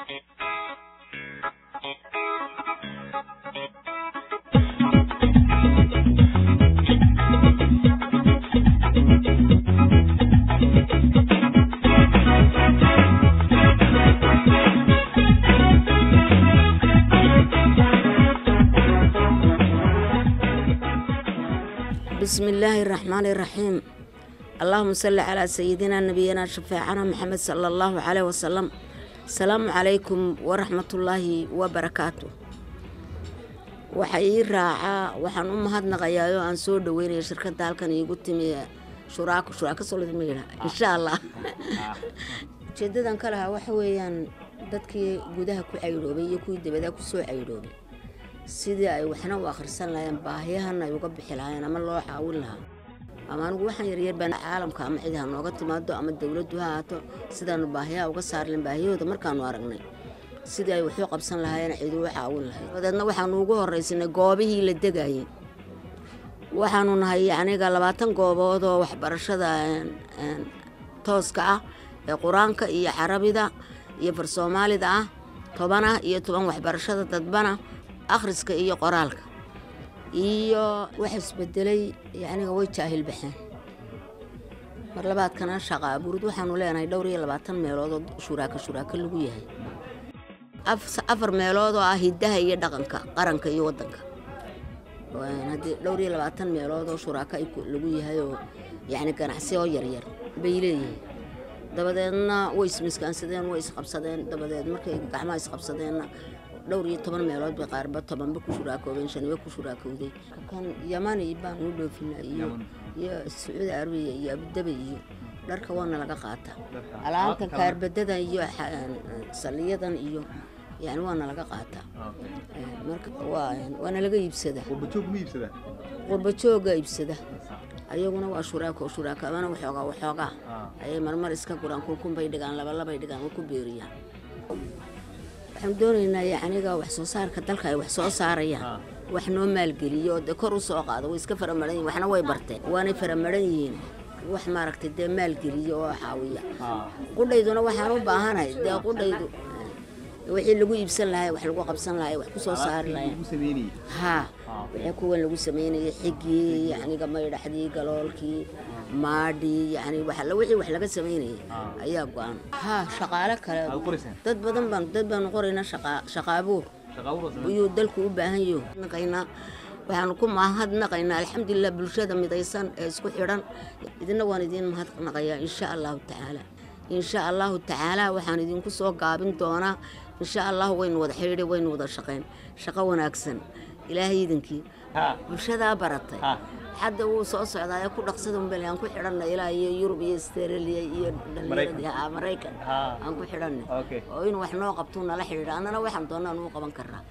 بسم الله الرحمن الرحيم. اللهم صل على سيدنا نبينا شفيعنا محمد صلى الله عليه وسلم. السلام عليكم ورحمة الله وبركاته. Waxaa ii raacaa, waxaan u mahadnaqayaa oo aan soo dhaweynaya shirkadda halkan iigu timi, Shuraako, Shuraako Solid ma yidhaha, insha Allah. Ujeedadan ka lahaa waxa weeyaan dadkii gudaha ku caydhoobay iyo kuwii dibadaha kusoo caydhoobay sidii ay waxna u akhrisan lahaayeen, baahiyahana ay uga bixi lahaayeen ama loo caawin lahaa. Ama anigu waxaan yaryar baan caalamka ama cid ha nooga timaado ama dowladdu ha ahaato, sidaanu baahiyaha uga saari lahayn baahiyahooda markaanu aragnay, sidii ay waxu qabsan lahaayeen, cid u caawin lahayd. Dabeedna waxaanu ugu horraysanay goobihii la degayay. Waxaanu nahay aniga 20 goobood oo waxbarashada tooska ah ee Qur-aanka iyo Carabida iyo Farsoomaalida ah, 10 ah, iyo 10 waxbarashada dadbana, akhriska iyo qoraalka. Iyo wax isbedelay, yacniga way jaahil baxeen. Mar labaadkana shaqa abuurid waxaanu leenahay dhowr iyo 20 meelood oo shuraako shuraako lagu yahay, 4 meelood oo ah hiddaha iyo dhaqanka qaranka iyo waddanka. Haddii dhowr iyo 20 meelood oo shuraako ay lagu yahay oo yacni ganacsi oo yaryar bay leeyihiin. Dabadeedna way ismiskaansadeen, way isqabsadeen. Dabadeed markay gacmaha isqabsadeenna, dhowr iyo 10 meelood bay qaarba 10ba ku shuraakoobeen, 5ba ku shuraakowday. Kan Yamani baan u dhoofinaa iyo Sacuudi Arabiya iyo Abudabi, iyo dharka waana laga qaataa, alaabta kaarbadadan iyo saliyadan iyo yani waana laga qaataa. Marka waana laga iibsadaa. Qurba jooga iibsada, ayaguna waa shuraako shuraako amana waxoogaa waxoogaa ayay marmar iska guraan, 1000 bay dhigaan, laba labay dhigaan, way ku beeriyaan. Waxaan doonaynaa yacniga wax soo saarka dalka ay wax soo saarayaan wax noo maalgeliyo oo dee kor u soo qaado. Way iska faramaran yihin, waxna way barteen, waanay faramaran yihiin. Wax maaragtay dee maalgeliyo oo caawiya. Qudhayduna waxaan u baahanahay dee qudhaydu wixii lagu iibsan lahay, wax lagu qabsan lahay, wax ku soo saari lahay. Haa, wixii kuwan lagu sameynayay, xigii, yacniga maydhaxdii, galoolkii, maadhii, yacni wax alla wixii wax laga sameynayay ayaa go-an. Haa, shaqaale kale, dad badan baan, dad baanu qoraynaa. Shaqa abuur ayuu dalku u baahan yaho. Naqaynaa, waxaanu ku mahadnaqaynaa, alxamdulilah, bulshada midaysan ee isku xidhan. Idina waan idiin mahadnaqayaa, insha Allahu tacaala. Insha Allahu tacaala waxaan idinku soo gaabin doonaa, insha Allahu waynu wada xidhiidhi, waynu wada shaqayn, shaqo wanaagsan Ilaahay idinkii. Bulshadaa baratay hadda wuu soo socdaa ee ku dhaqsada unbel aan ku xidhanna ilaa iyo Yurub iyo Australia iyo dhalinyaradii Maraykan aan ku xidhanna oo inuu wax noo qabtuu nala xidhiidha, annana waxaan doonaan uu qaban karaa.